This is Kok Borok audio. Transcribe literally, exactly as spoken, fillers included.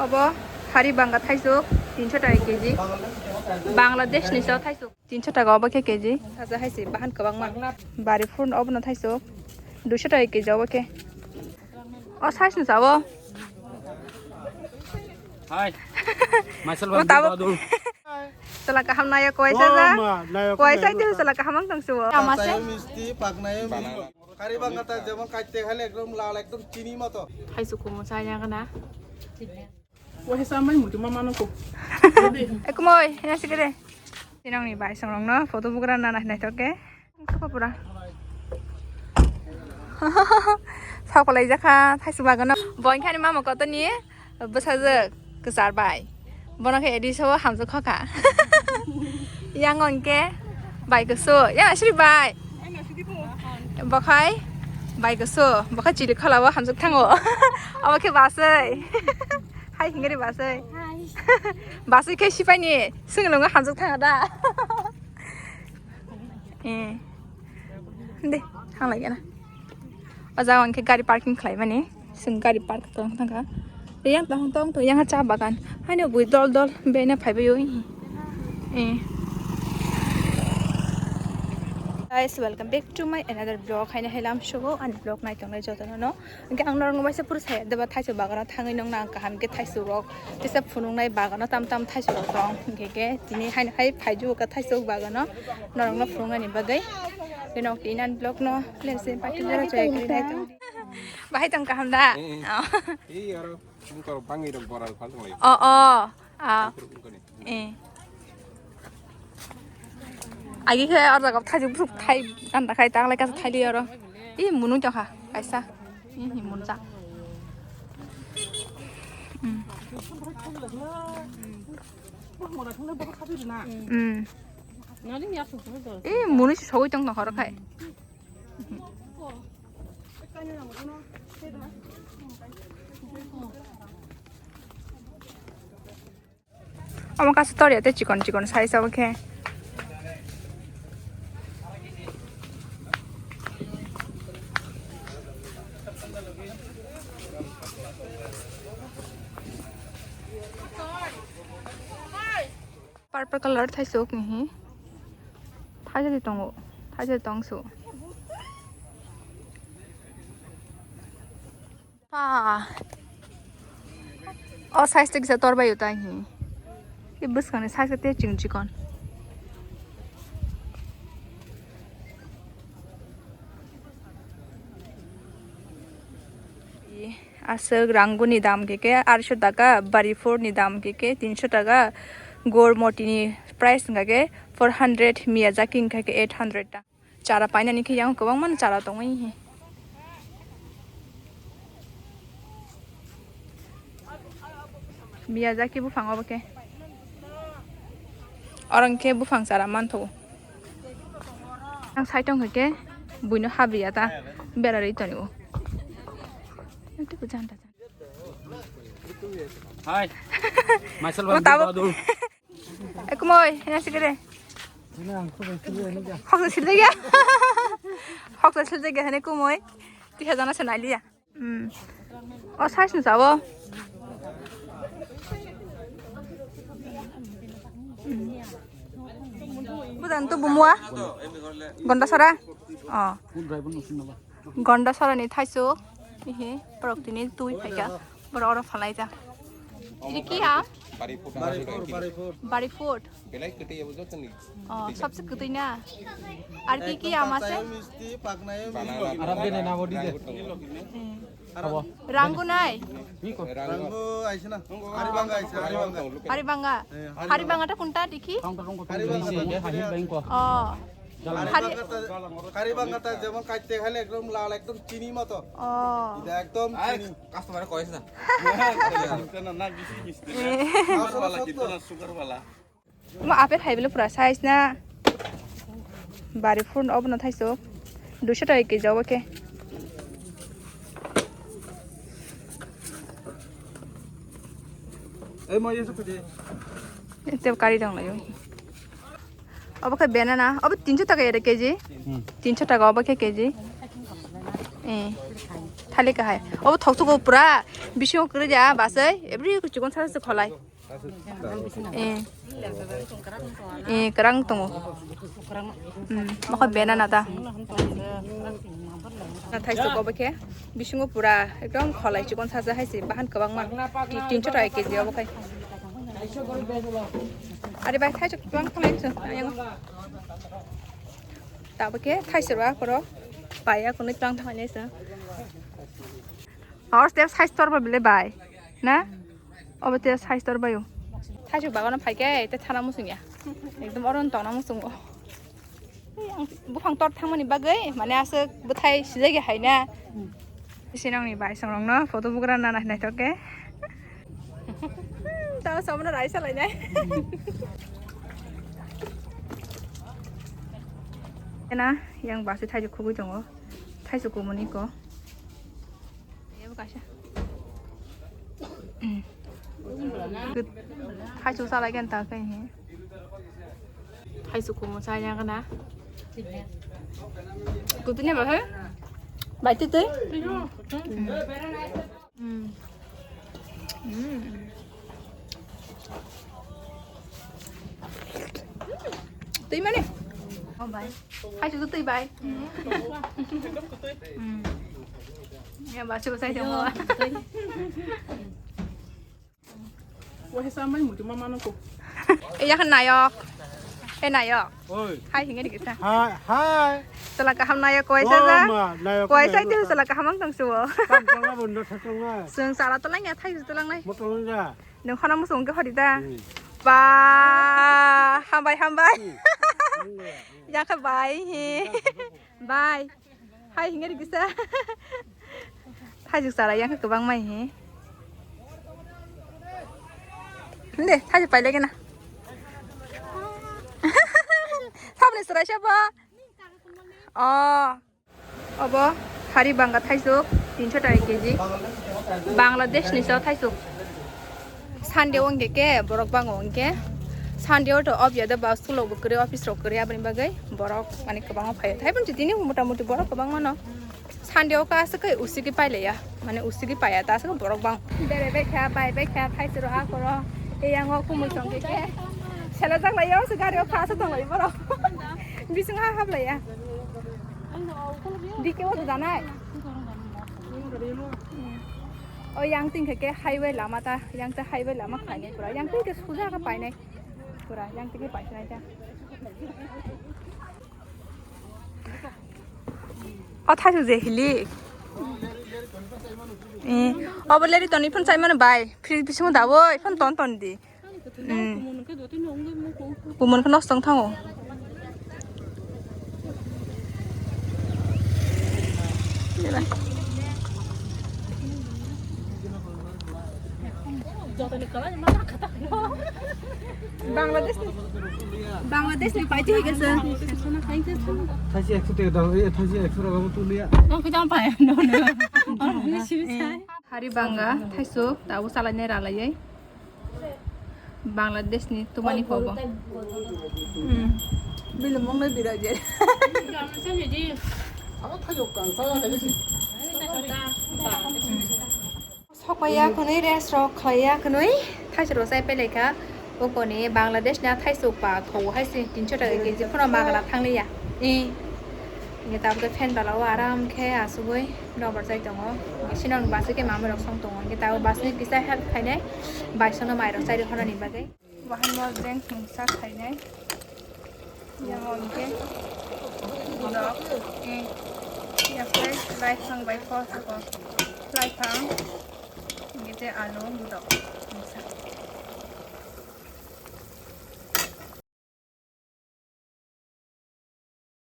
Obo hari banga thaisuk tinsho taka keji. Bangladesh ni so thaisuk tinsho taka obo khe keji. Taja hai se bahan kwbangma. Bari phurun obo no thaisuk duisho taka keji obo khe. O size ni sabo. Hai. Myself, oh, I'm tabo. Dadu. Sala kaham naya kuaisa ja. Oh, ma, naya kuaisa kuaisa. Itu sala kaham ang tong suwo. Ama se. Misti, paknaya misti. Hari banga ta jemon katte khale ekdom lal, ekdom chini moto. Hai sukumo saya kana. Wahai samai mutu mama no ko. Ekumoi, ya sikere. Tinong ni bai songrong no photo bugra na na naithok khe. Sapa pura. Sapa lai jakha, thaisu bagano. Boy khani mama koto ni bwsajwk kwchar bai. Bono khe edi so hamjwk kha kha. Yang on khe bai kusu. Ya sri bai. Bokhai bai kusu. Bokhai chili khala o hamjwk thango. Abo khe basai. Hai hingri basai. Hai. Basai khe sipai ni. Swnglwngo hamjwk thanga da. Eh. De, thang lai gana. O jaga hwnkhe gari parking khlai mani. Sing gari park tong thangkha. Yang tong tong to yang cha bagan. Haino bui dol dol bena phaibai oi. Eh. Guys, welcome back to my another vlog. Haino helam shogo ani vlog nai tongnai jotono no. Hwnkhe ang norokno waisa phuru saya deba thaichuk bagano thangwi nongna ang kaham khe thaichuk rok tesa phunuknai bagano tam tam thaichuk rok tong hwnkhe khe tini haino hai phaijugo khe thaichuk bagano norokno phunuknani bagwi. Bini uktwi nani vlog no lese pati jora chaya kiri nai tong. Bahai tong kaham da? Eh, eh. Oh. Eh, aro bungkar bangwi rok bora phal tong lai. Oh, oh. Ah. Bungkar bungkar ni. Eh. Agi khe o jaga thai bwswk thai ganda khai tanglai kasa thai li oro. I munu tongkha kaisa. I hi munjak. Hmm. Hmm. I munu se sogwi tong tong horo khai. Omo kaisa tor ya tei chikon chikon size obo khe. Purple colour thaisuk ni hi. Thaisa di tongo. Thaisa di tong su. Pa. O size te kisa tor bai utai hi. I bwskang ni size te ching chikon. Aswk rangu ni dam khe khe arsho taka, bari phur ni dam khe khe tinsho taka, gormoti ni price wngkha khe four hundred, Miyazaki wngkha khe eight hundred ta. Chara painani khe yang kwbangma chara tongwi hi. Miyazaki buphang obo khe. Oro hwnkhe buphang chara manthogo. Ang side wngkha khe buino habriya ta berarwi tongo. Hai. Myself, oh, I'm tabo. Dadu. Eh, kumoi, ina sikere. Hoksa silde gya. Hoksa silde gya hene kumoi. Tiha jana se nai liya. Hmm. O size ni sabo. Budan tu bumua. Gonda sara. Oh. Gonda sara ni thaisu. Ihi, borok tini twi phaikha. Borok oro phalai ta. Ini ki ha? Bari food. Bari food. Bari food. Belai kwtwi abo joto ni. Oh, sabse kwtwi na. Ar ki ki ama se? Misti, paknaya misti. Arab de na bodi de. Eh. Abo. Rangu nai. Rangu aise na. Haribanga aise, haribanga. Haribanga. Eh, haribanga ta kunta dikhi? Haribanga. Oh. Haribanga ta, haribanga ta jemon katte khale ekdom lal, ekdom chini moto. Oh. Ida ekdom chini. Customer koyes na. Na, na, bisi misti na. Eh. Sugar wala, kintu na sugar wala. Omo apple hai bele pura size na. Bari phurun obo no thaiso. Duiso taka keji obo khe. Ei, mo yeso kuje. Tebo kari dong layo. Obo khe banana, obo tinso taka ere keji. Hmm. Tinso taka obo khe keji. Eh. Kali kahai. Obo thoksugo pura. Bisingo kwrwi ya, basai. Every chikon sa sa kholai. Eh. Eh, kwrang tongo. Hmm, mokho bena na ta. Na thai sok obo khe. Bisingo pura ekdom kholai chikon sa sa hai se. Bahan kwbangma. Ti-, tinso taka K G obo khai. Are bai thai sok kwbang kholai se. Ayango. Tabuk khe thaisirwa akhoro paiya, kunui tang thanglainai se. Hor step size tor ba bile bai na? Obo te size tor baio. Thaisuk bagano phaikhe te thana musungya. Ekdom oro tongna musungo. Ei, ang buphang tor thangmani bagwi mane aswk bwthai sijagya hai na. Sinongni bai songrokno photo bugra nana hinai toke. Tamo sabono rai salainai. Ena yang basi thaisuk khugui tongo. Thaisuk kumuni ko. Ebo kaisa. Thaisuk salai kan ta kai he. Thaisuk kumu saya kana. Kutine ba he? Bai tui tui. Hmm. Hmm. Tui mani? Oh, bai. Hai, tu tui bai. Hmm. Ya, baca bahasa itu. Wah, sama mutu mama noko. Eh, ya kan nayok. Eh, nayok. Oi. Hai, hinga dikit sa. Hai, hai. Sala kaham nayok, kuai sa sa. Kuai sa itu sala kaham ang tong suwo. Tam tong abo ndo sa tong na. Sung sala to lang ya, thai to lang nai. Mo tong ja. Nung khana musung ke hori da. Hmm. Ba, hambai, hambai. Hmm. Ya ka bai he. Bai. Hai hinga dikit sa. Thaisuk sala yang kwbang mai he. Hinde, thaisuk pai lagi na. Sabni serai siapa? Oh. Obo hari banga thaisuk tinso taka K G. Bangladesh ni so thaisuk. Sunday wngkhe ke borok bango wngkhe. Sunday o to off ya da ba school rok bo kwrwi, office rok kwrwi, aboni bagwi borok mane kwbangma phaio. Thai bwswk tini mota moti borok kwbangma no. Sunday o ka aswk kai usigi pailaiya, mane usigi paiya ta aswk borok bang. Bere bekha, bai bekha, thaisuk rok akhoro. Eyango kumui tongkhe ke. Sela jak laiya, o se gari o pha aswk tonglai borok. Bising ha hap laiya. D K o to janai. O yang tingkhe ke highway lama ta, yang ta highway lama khlainai pura. Yang tingkhe suja khe painai. Pura yang tingkhe paisinai ta. O thaisu je hili. Eh, obo leri toni phun sai mano bai. Fridge bisingo dawi phun ton ton di. Hmm. Kumun khe nosto wng thango. Bangladesh ni, Bangladesh ni paiti hige se. Thaisi ekso taka dao, e thaisi ekso taka bo tuliya. Nang khe jang pai no no. Hari banga thaisuk tabo salai nai ralai. Bangladesh ni tumani kobo. Hmm. Bini mung no bira je. Abo thajok kang sa ya kaji. Sokpaiya khwnwi rest rok khlaiya khwnwi thaisuk rok chai pailai kha. Okoni Bangladesh ni thaisuk pa thogo hai se tinso taka K G phano magana thangliya. Ni. Hingke tabuk fan bala o aram khe asugui nobar chai tongo. Hingke sinong bus khe mamui rok song tongo. Hingke tabuk bus ni kisa help khainai. Baisono mai rok chai rw hwnani bagwi. Bahai mo jeng himsa khainai. Yang hingke budok. Eh. Yang khe lai phang bai kho sako. Lai phang. Hingke je alu budok. Himsa.